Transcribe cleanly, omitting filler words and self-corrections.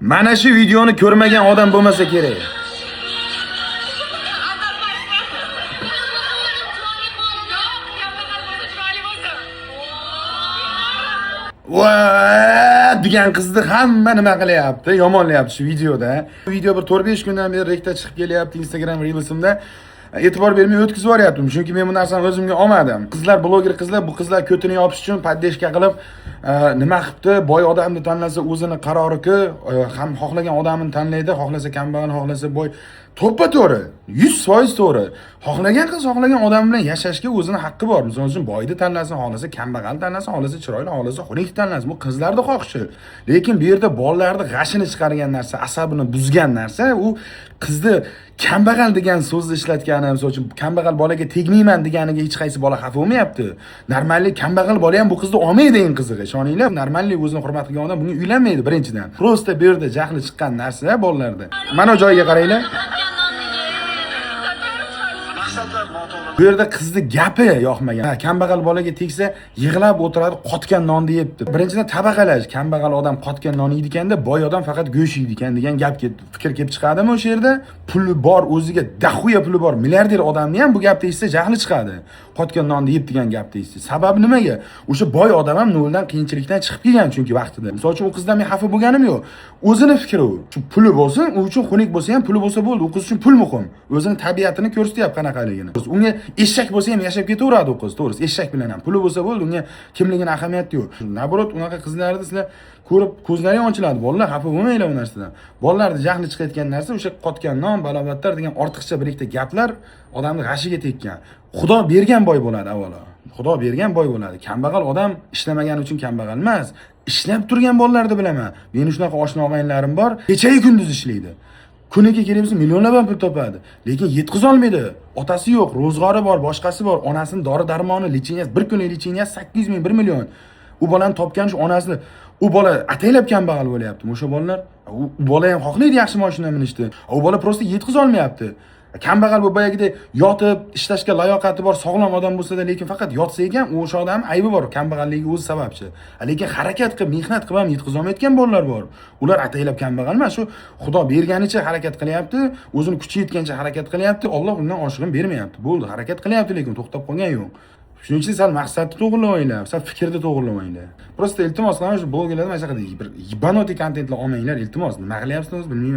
Mana shu videoni ko'rmagan odam bo'lmasa kerak. Va degan qizni hamma nima qilyapti? Yomonlayapti shu videoda. Video bir 4-5 kundan beri rekta chiqib kelyapti Instagram Reelsimda. E'tibor bermay o'tkazib yuboryaptim, chunki men bu narsani o'zimga olmadim. Qizlar, bloger qizlar, bu qizlar ko'tini yopish uchun поддержка qilib, nima qilibdi? Boy odamni tanlasa o'zini qaroriku, ham xohlagan odamini tanlaydi, xohlasa kambag'al, xohlasa boy. To'ppa to'g'ri, 100% to'g'ri. Xohlagan qiz xohlagan odam bilan yashashga o'zini haqqi bor. Misol uchun boyni tanlasin, xohlasa kambag'al tanlasin, xohlasa chiroyli, xohlasa xunuk tanlasin. Bu qizlarni xohishi. Lekin bu yerda bolalarni g'ashini chiqargan narsa, asabini buzgan narsa u qizni kambag'al degan so'zni ishlatgani, misol uchun kambag'al bolaga tegmayman deganiga hech qaysi bola xafa bo'lmayapti. Нормальный kambag'al bola ham bu qizni olmaydi, eng qizig'i. Ishoninglar, нормальный o'zini hurmat qilgan odam bunga uylanmaydi birinchidan. Просто bu yerda jahli chiqqan narsa bolalarda. Mana joyiga qaranglar. Maqsadlar noto'g'ri. Bu yerda qizni gapi yoqmagan. Ha, kambag'al bolaga tegsa yig'lab o'tiradi, qotgan nonni yebdi. Birinchidan tabaqalash, kambag'al odam qotgan non yeydi ekanda, boy odam faqat go'sht yeydi ekan degan gap ketdi. Fikr kelib chiqadimi o'sha yerda? Puli bor, o'ziga дохуя puli bor, milliarder odamni ham bu gapni eshitsa jahli chiqadi. Qotgan nonni yeb degan gapni eshitsa. Sababi nimaga? O'sha boy odam ham noldan, qiyinchilikdan chiqib kelgan chunki vaqtida. Misol uchun u qizdan men xafa bo'lganim yo'q. O'zini fikri u. Shu puli bo'lsin, u uchun xunuk bo'lsa ham puli bo'lsa bo'ldi. U qiz uchun pul muhim. O'zini tabiatini ko'rsatyapti qanaqaligini. Unga eshak bo'lsa ham yashab ketaveradi u qiz, to'g'risi. Eshak bilan ham puli bo'lsa bo'ldi, unga kimligini ahamiyati yo'q. Наоборот, unaqa qizlarni sizlar ko'rib ko'zlaring ochiladi. Bolalar, xafa bo'lmanglar u narsadan. Bolalarni jahli chiqayotgan narsa o'sha qotgan non, balobatlar degan ortiqcha bir ikkita gaplar odamni g'ashiga tekkan. Xudo bergan boy bo'ladi avvalo. Xudo bergan boy bo'ladi. Kambag'al odam ishlamagani uchun kambag'al emas. Ishlab turgan bolalarni bilaman. Meni shunaqa oshna og'aynilarim bor, kechayu kunduz ishlaydi. Kuniga kerak bo'lsa millionlab ham pul topadi, lekin yetkazolmaydi. Otasi yo'q, ro'zg'ori bor, boshqasi bor, onasini dori darmoni, лечения si, bir kunlik лечения si 800 ming, 1 million. U bolani topgan shu onasini, u bola ataylab kambag'al bo'lyapti. O'sha bolalar, u bola ham xohlaydi yaxshi mashina minishni. U bola просто yetkazolmayapti. Kambag'al bo'lib boyagidek yotib ishlashga layoqati bor, sog'lom odam bo'lsa-da, lekin faqat yotsa ekan, o'sha odam aybi bor, kambag'alligiga o'zi sababchi. Lekin harakat qilib, mehnat qilib ham yetkazolmayotgan bolalar bor. Ular ataylab kambag'al emas, shu Xudo berganicha harakat qilyapti, o'zini kuchi yetgancha harakat qilyapti, Alloh undan oshig'ini bermayapti. Bo'ldi, harakat qilyapti, lekin to'xtab qolgan yo'q. Shuning uchun sal maqsadni to'g'irlab olinglar, sal fikrni to'g'irlab olinglar. Просто iltimos qilaman, shu blogerlardan mana shunaqa bir ебанутый kontentlar olmanglar, iltimos. Nima qilyapsizlar o'zi bilmayman.